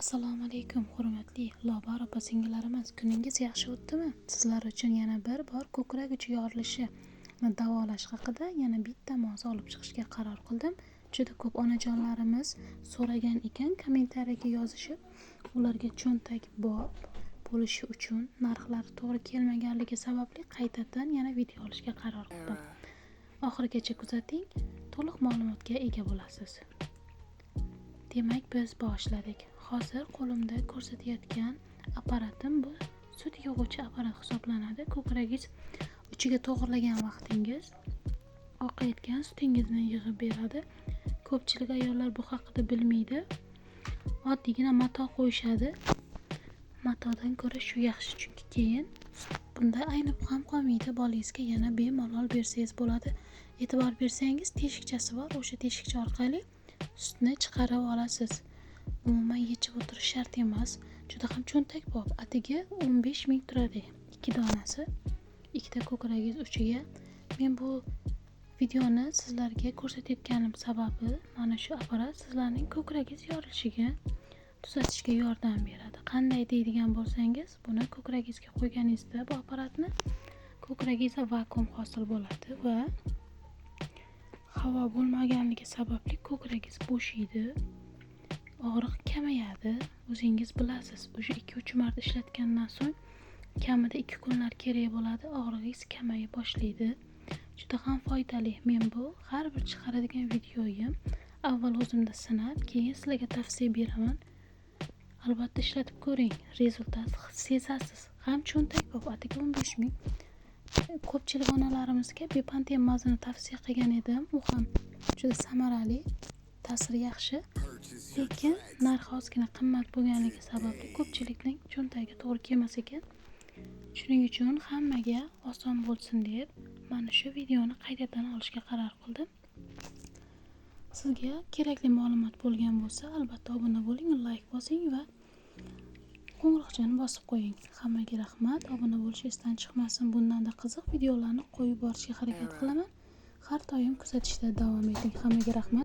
Assalomu alaykum, hurmatli Lobar opa singillarimiz. Kuningiz yaxshi o'tdimi? Sizlar uchun yana bir bor ko'krak uchi yorilishini davolash haqida yana bitta mavzu olib chiqishga qaror qildim. Juda ko'p onajonlarimiz so'ragan ekan, kommentariyaga yozishib, ularga cho'ntak bop bo'lishi uchun narxlari to'g'ri kelmaganligi sababli qaytadan yana video olishga qaror qildim. Oxirigacha kuzating, to'liq ma'lumotga ega bo'lasiz. Demak, biz boshladik. Hozir qo'limda ko'rsatayotgan apparatim bu sut yig'uvchi apparat hisoblanadi. Ko'kragingiz uchiga to'g'irlagan vaqtingiz oqayotgan sutingizni yig'ib beradi. Ko'pchilik ayollar bu haqida bilmaydi. Oddiygina mato qo'yishadi. Matodan ko'ra shu yaxshi, chunki keyin bunda aynib ham qolmaydi. Bolangizga yana bemalol bersangiz bo'ladi. E'tibor bersangiz, teshikchasi bor. O'sha teshikcha orqali sutni chiqarib olasiz. Umuman yechib o'tirish shart emas. Juda ham cho'ntak bop. Atigi 15 ming turadi. Ikki donasi. Ikkita ko'kragingiz uchiga. Men bu videoni sizlarga ko'rsatayotganim sababi mana shu apparat sizlarning ko'kragingiz yorilishiga tuzatishga yordam beradi. Qanday deydigan bo'lsangiz, buni ko'kragingizga qo'yganingizda bu apparatni ko'kragingizda vakuum hosil bo'ladi va havo bo'lmaganligi sababli ko'kragingiz bo'shaydi, og'riq kamayadi. O'zingiz bilasiz, o'sha 2-3 marta ishlatgandan so'ng kamida 2 kunlar kerak bo'ladi, og'rig'ingiz kamaya boshlaydi. Juda ham foydali. Men bu har bir chiqaradigan videoyim avval o'zimda sinab, keyin sizlarga tavsiya beraman. Albatta ishlatib ko'ring, результат sezasiz. Ham cho'ntak bop, atigi 15 ming. Ko'pchilik onalarimizga Bepanten mazini tavsiya qilgan edim. U ham juda samarali, ta'siri yaxshi. Lekin narxi ozgina qimmat bo'lganligi sababli ko'pchilikning cho'ntagiga to'g'ri kelmas ekan. Shuning uchun hammaga oson bo'lsin deb mana shu videoni qaytadan olishga qaror qildim. Sizga kerakli ma'lumot bo'lgan bo'lsa, albatta obuna bo'ling, layk bosing va qo'ng'iroqchani bosib qo'ying. Hammaga rahmat. Obuna bo'lish esdan chiqmasin. Bundanda qiziq videolarni qo'yib borishga harakat qilaman. Har doim kuzatishda davom eting. Hammaga rahmat.